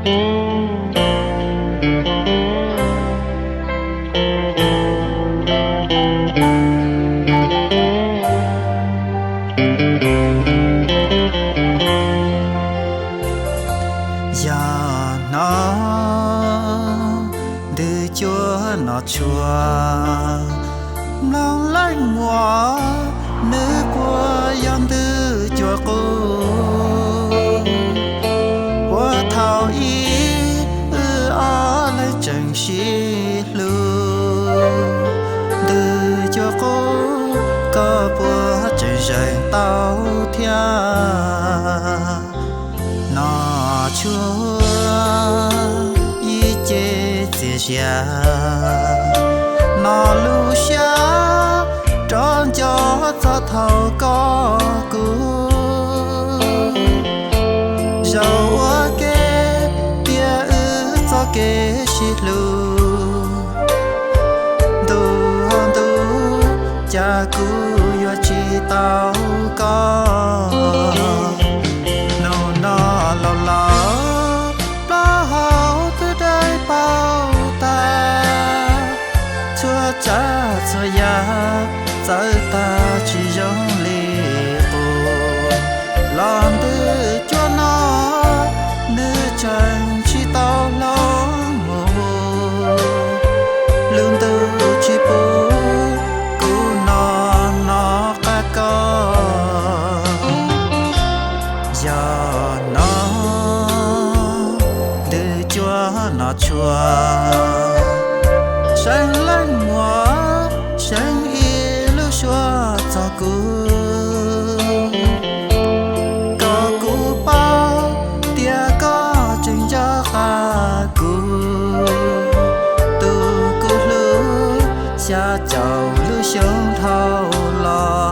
Yog no ntws cuab no tshua, mloog leej muam nws puas yog ntws cuab qub. Puag thaum ub wb ob leeg tseem sib hlub, ntws cuab qub koj puas tseem zeem tau thiab? Nom tshuaj ib ce txias zias, nom lub siab rov nco txog thaum koj kuv. Zaum ua ke tias wb txoj kev sib hlub, ntu ntu cas kuv yuav tsis tau koj. Hnub no laus laus, plaub hau twb dawb paug tag, txhua tsav txhua yam txawv tag tsis zoo li qub. Los ntws cuab no nws tseem tsis tau hloov mus, lub ntuj tsis pub kuv no nov qab koj. Yog no ntws cuab no tshua, seev leej muam seev ib lub suab txog kuv. Kom kuv paub tias koj tseem nco qab kuv, tus kuv hlub xya caum lub xyoo dhau los.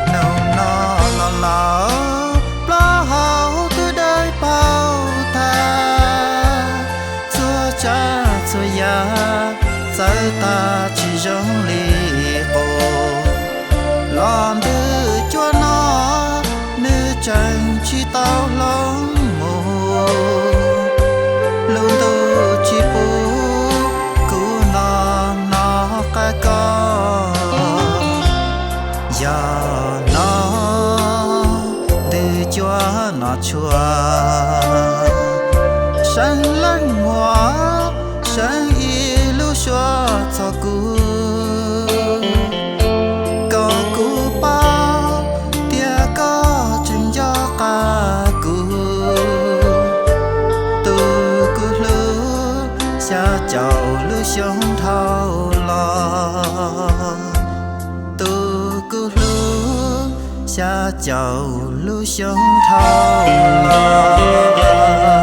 Hnub no los laus, plaub hau twb dawb paug tag, txhua tsav txhua yam txawv tag tsis zoo li qub. Los ntws cuab no nws tseem tsis tau hloov mus, lub ntuj tsis pub kuv no nov qab koj. Yog no ntws cuab no tshua, seev leej muam seev ib lub suab txog kuv. Kom kuv paub tias koj tseem nco qab kuv, tus kuv hlub xya caum lub xyoo dhau los. Tus kuv hlub xya caum lub xyoo dhau los.